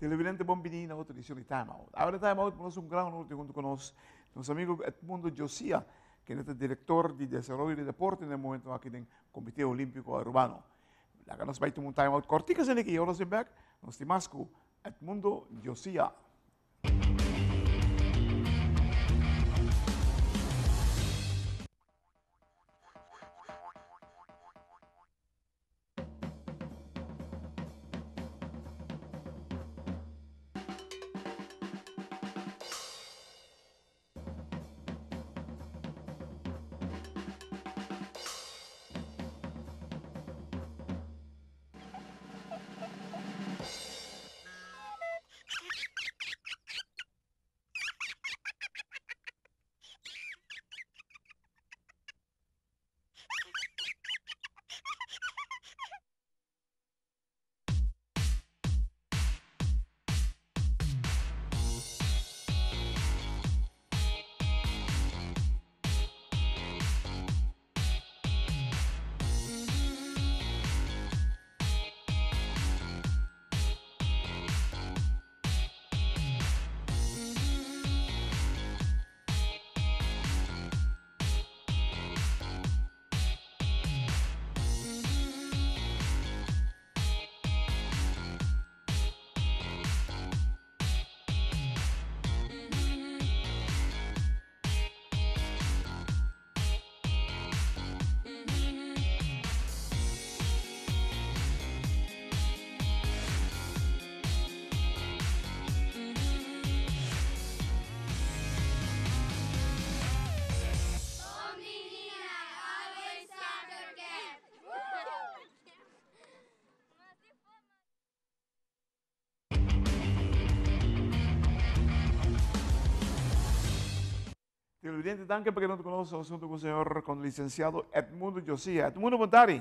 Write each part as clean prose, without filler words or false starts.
Televidente bon bini na otro edicion di Time Out. Awe na Time Out nos un gran honor di hunto cu nos, nos amigo Edmundo Josia, kende ta director di desaroyo di deporte na e momento aki den Comite Olimpico Arubano. Laga nos bai tuma un time out cortico asina aki y ora nos bin bek nos tin mas cu Edmundo Josia. Televidente, danki pa keda ku nos asuntu ku señor con licenciado Edmundo Josia. Edmundo, bon tardi.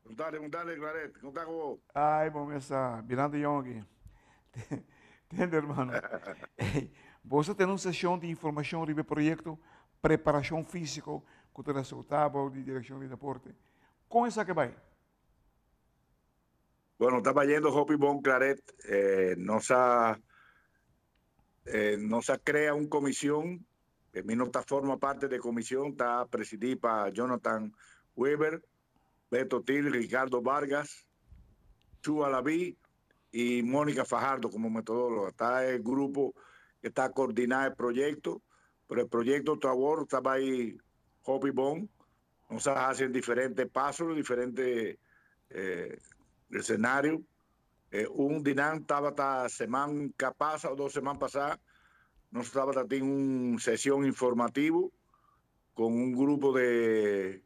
Bon tardi, bon tardi, Claret. Kon ta ku bo? Ai, bon mesa, birando yong aki. Tende, hermano. Ey, boso tene un seshon di informashon riba e proyekto Preparashon Físiko ku ta resultá bou di Direkshon di Deporte. Kon esaki bai? Bueno, ta bayendo hopi bon, Claret. Nos a nos a crea un comision, mi no ta forma parte de comision, ta presidi pa Jonathan Weber, Beto Til, Ricardo Vargas, Chu Alaví y Mónica Fajardo como metodóloga. Ta e grupo que ta coordina e proyecto, pero e proyecto ta awor ta bay hopi bon. Nos a haci diferente paso, diferente escenario. Un di nan tabata seman ka pasa o dos seman pasa, nos tabata tin un sesion informativo con un grupo de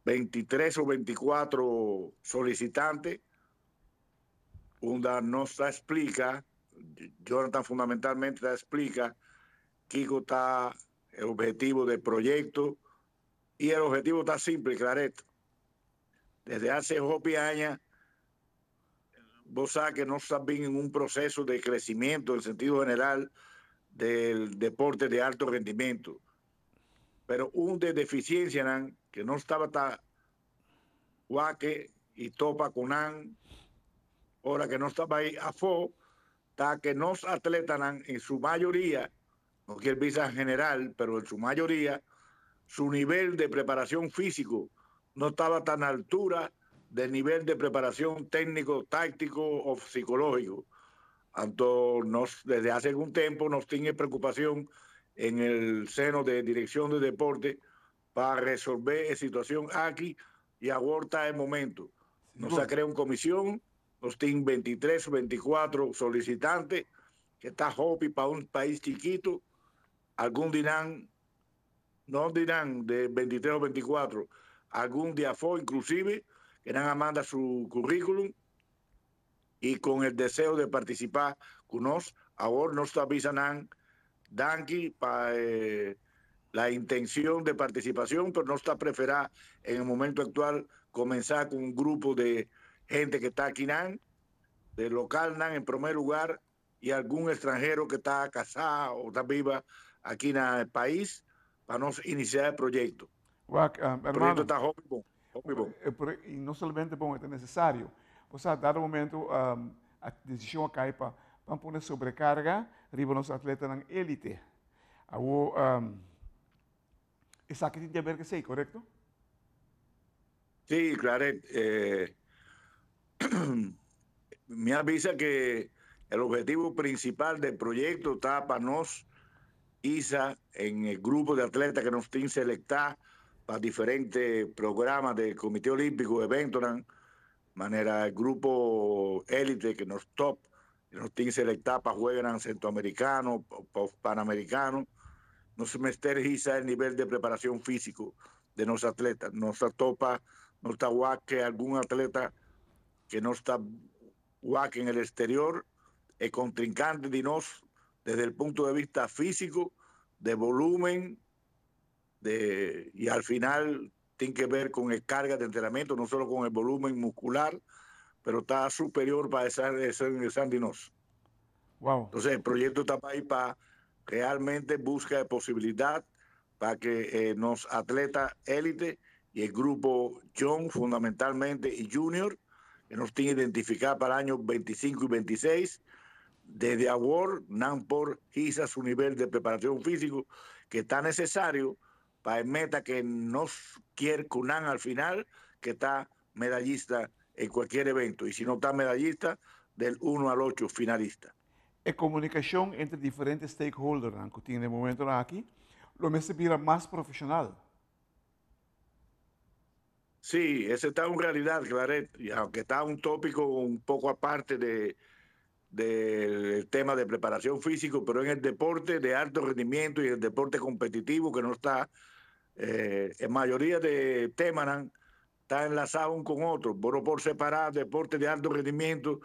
23 o 24 solicitante, unda nos ta explica, Jonathan fundamentalmente ta explica kico ta e objetivo del proyecto y el objetivo ta simple, Claret. Desde hace hopi aña bo sa que nos ta bin en un proceso de crecimiento en sentido general del deporte de alto rendimiento. Pero un de deficiencianan que nos tabata wak y topa cu nan ora que nos ta bay afo ta que nos atletanan en su mayoria, no kier bisa en general, pero en su mayoria, su nivel de preparación físico no tabata na altura del nivel de preparación técnico, táctico o psicológico. Anto nos desde hace algún tiempo nos tin preocupación en el seno de Dirección de Deporte pa resolver e situación aki y awor ta e momento. Nos a crea un comisión, nos tin 23 o 24 solicitantes que ta hopi pa un país chiquito, algun di nan no di nan de 23 o 24, algun di afó inclusive, que nan a manda su curriculum y con el deseo de participa cu nos. Awor nos ta bisa nan danki pa e la intencion de participacion, pero nos ta prefera en el momento actual comenza cu un grupo de hende que ta aki nan, de localnan en primer lugar y algun extranhero que ta casa o ta biba aki na e pais pa nos inicia e proyecto. Wak, E proyecto ta hopi bon, hopi bon. Y no solamente bon, e ta necesario. Bo sa, dado momento. A desishon a kai pa ban pone sobrekarga riba nos atletanan élite. Awor, esaki tin di haber ku esei, korekto? Sí, Claret. Mi a bisa que el objetivo principal del proyecto ta pa nos hisa en e grupo de atleta que nos tin selecta pa diferente programa del Comité Olímpico, eventonan, manera e grupo élite que nos top, que nos tin selecta pa jueganan centroamericano, pa panamericano, nos mester hisa el nivel de preparación físico de nos atleta. Nos ta topa, nos ta wak que algun atleta que nos ta wak en el exterior, e contrincante di nos desde el punto de vista físico, de volumen, de, y al final tin que ver con el carga de entrenamiento, no solo con el volumen muscular, pero ta superior pa esa, esa, esa di nos. Entonces el proyecto ta pa pa realmente busca de posibilidad pa que nos atleta élite y el grupo Young fundamentalmente y Junior, que nos tin identifica pa el año 25 y 26, desde awor nan por hisa su nivel de preparación físico que ta necesario pa e meta que nos kier cu nan al final, que ta medallista en cualquier evento, y si no ta medallista, del 1 al 8 finalista. E comunicacion entre diferente stakeholdernan cu tin den momento aki, lo mester bira mas profesional. Sí, esa ta un realidad, Claret, y aunque ta un tópico un poco aparte del tema de preparación físico, pero en el deporte de alto rendimiento y el deporte competitivo que no está, en mayoría de temas está enlazado un con otro, bueno, por separar deporte de alto rendimiento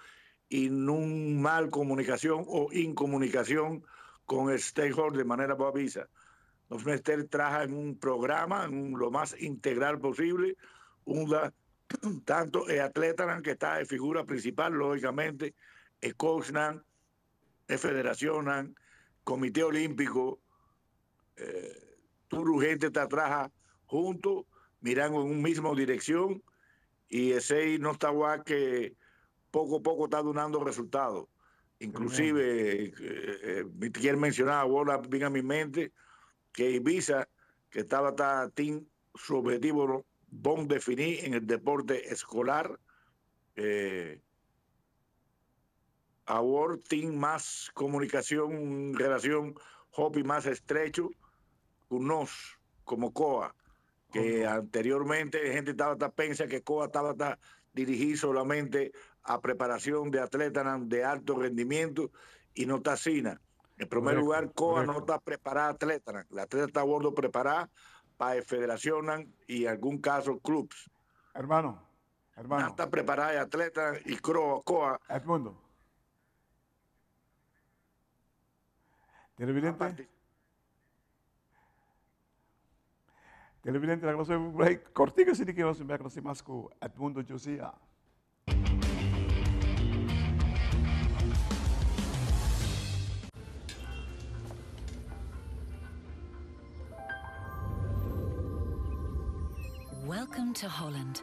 y un mal comunicación o incomunicación con el stakeholder de manera avisa. Nos mester trabaja en un programa, en un, lo más integral posible, unda tanto el atleta que está de figura principal, lógicamente, el coach, el federación, comité olímpico, todo gente está trabaja junto, mirando en una misma dirección, y ese no está guay que poco a poco está dando resultados. Inclusive, quiero mencionar ahora, viene a mi mente, que Ibiza, que estaba ta, tin su objetivo, ¿no? Bon definir en el deporte escolar, ahora tin más comunicación, relación hopi más estrecho con nos, como COA, que anteriormente la gente estaba ta pensa que COA estaba ta dirigir solamente a preparación de atletas de alto rendimiento y no está así. En primer lugar, COA no está preparada atleta. La atleta está a bordo preparada para federación y en algún caso clubes. Hermano, hermano. No está preparada de atleta y COA. Edmundo. Televidente. Televidente, la cosa un break cortico, así que vamos a ver más con Edmundo Josia. Welcome to Holland.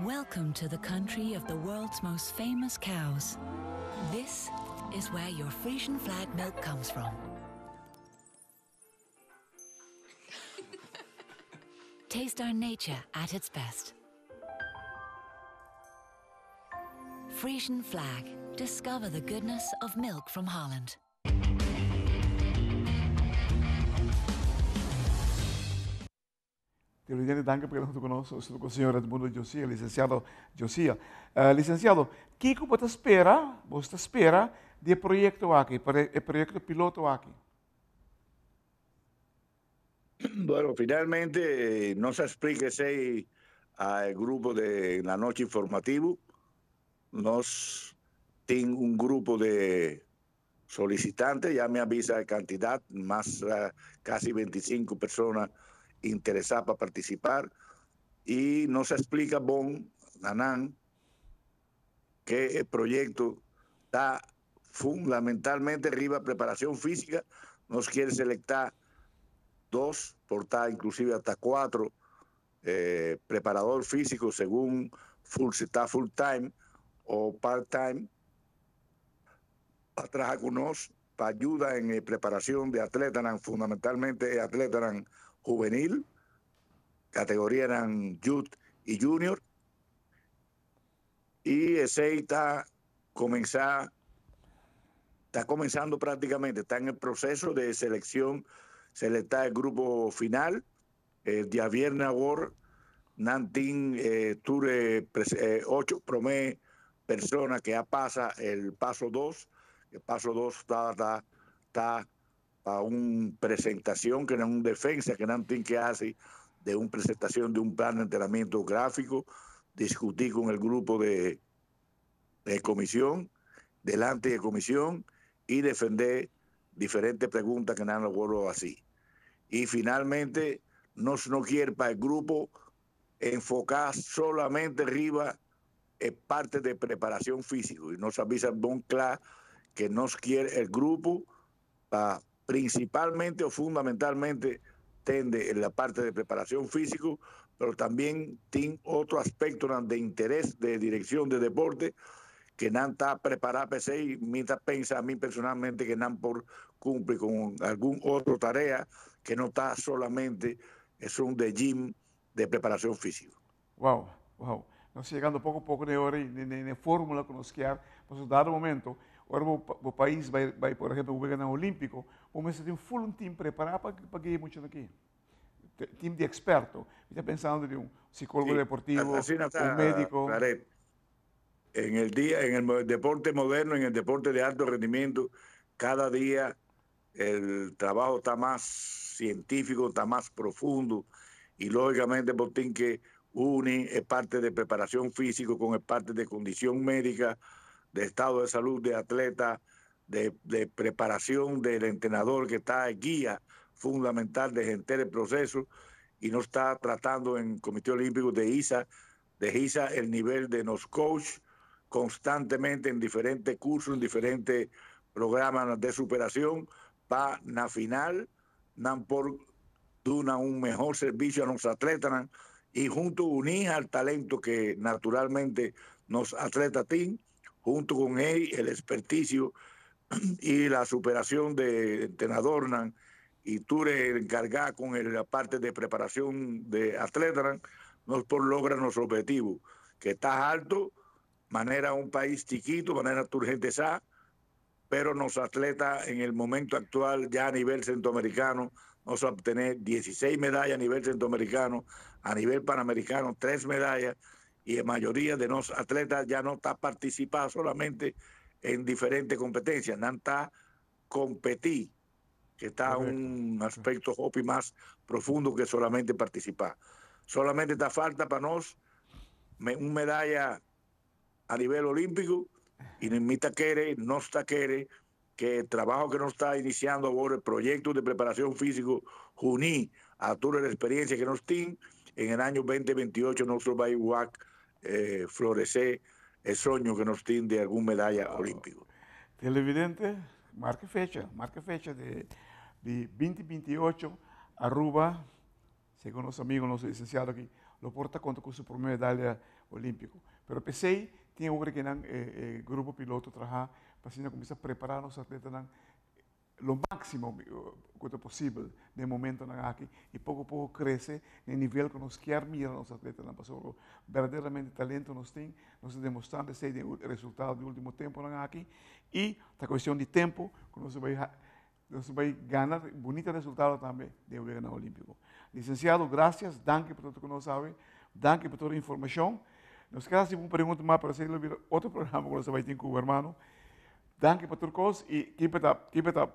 Welcome to the country of the world's most famous cows. This is where your Frisian Flag milk comes from. Taste our nature at its best. Frisian Flag. Discover the goodness of milk from Holland. Televidente, danki pa keda huntu ku nos. Nos ta ku señor Edmundo Josia, lisensiado Josia. Lisensiado, kiko bo ta spera, bo ta spera di e proyekto aki, e proyekto piloto aki? Bueno, finalmente nos a splika esei a e grupo de la noche informativo. Nos tin un grupo de solicitantes, ya mi a bisa e cantidad, mas casi 25 persona interesa pa participar, y nos a splika bon na nan que e proyecto ta fundamentalmente riba preparacion fisica. Nos kier selecta 2, por ta inclusive hasta 4 preparador fisico según full, si ta full time o part time. A traha ku nos pa yuda en e preparacion di atletanan, fundamentalmente e atletanan hubenil, categorianan youth y junior. Y esey ta comensa, ta comenzando practicamente, ta en e proceso de seleccion, selecta e grupo final. E diabierne awor nan tin tur e ocho prome persona ke a pasa el paso dos. E paso dos tabata ta pa un presentacion ke nan un defensa ke nan tin ke haci de un presentacion de un plan de entrenamiento grafico, discuti con el grupo de comision, delante de comision y defende diferente pregunta ke nan lo wòrdu hasi. Y finalmente nos no kier pa e grupo enfoká solamente riba e parte de preparacion físico y nos a bisa bon kla ke nos kier e grupo pa principalmente o fundamentalmente tende en la parte de preparacion físico, pero también tin otro aspectonan de interes de direccion de deporte que nan ta prepara p'esey. Mi ta pensa ami personalmente que nan por cumpli con algun otro tarea que no ta solamente esun de gym de preparacion físico. Wow. Nos ta yegando poco poco na e ora y na e formula cu nos kier, pasobra dado momento ora bo pais bay, por ehemplo, weganan olimpico, bo mester tin full un team prepara pa guia mucha aki. Team di experto. Mi ta pensando di un psicologo deportivo, un medico. En el día, en el deporte moderno, en el deporte de alto rendimiento, cada día el trabajo está más científico, está más profundo y lógicamente pues tiene que unir es parte de preparación física con el parte de condición médica, de estado de salud de atleta, de preparación del entrenador que está guía fundamental de gente el proceso y no está tratando en Comité Olímpico de ISA, de ISA el nivel de los coach constantemente en diferentes cursos, en diferentes programas de superación, pa na final, nan por duna un mejor servicio a los atletas y junto unir al talento que naturalmente nos atletas tienen, junto con él el experticio y la superación de entrenador nan, y tú eres encargado con la parte de preparación de atletas, nos por lograr nuestro objetivo, que está alto, manera un país chiquito, manera urgente sa, pero los atletas en el momento actual ya a nivel centroamericano nos obtener 16 medallas a nivel centroamericano, a nivel panamericano 3 medallas, y la mayoría de los atletas ya no está participando solamente en diferentes competencias, no está competir, que está un aspecto hopi más profundo que solamente participar. Solamente está falta para nos una medalla a nivel olímpico y en mi quiere, no está quiere que el trabajo que nos está iniciando ahora, el proyecto de preparación físico, uní a toda la experiencia que nos tiene, en el año 2028 nosotros va a igual florecer el sueño que nos tiene de alguna medalla olímpica. Televidente, marque fecha de 2028, Aruba, según los amigos, los licenciados aquí, lo porta conta con su primera medalla olímpica. Pero p'esey tin que grupo piloto traha pa asina cuminsa prepara nos atletanan lo maximo cu ta posibel den momento nan aki y poco poco crece na nivel cu nos kier mira nos atletanan, pasobra berdaderamente talento nos tin, nos ta demostrando esey den resultado di ultimo tempo nan aki y ta cuestion di tempo cu nos bay gana bunita resultado tambe den Weganan Olimpico. Licenciado, gracias, danki pa tur cu nos sabe, danki pa tur e informacion. Nos kier haci un pregunta mas, pero esey lo bira otro programa cu nos bay tin cu hermano. Danki pa tur cos y keep it up, keep it up.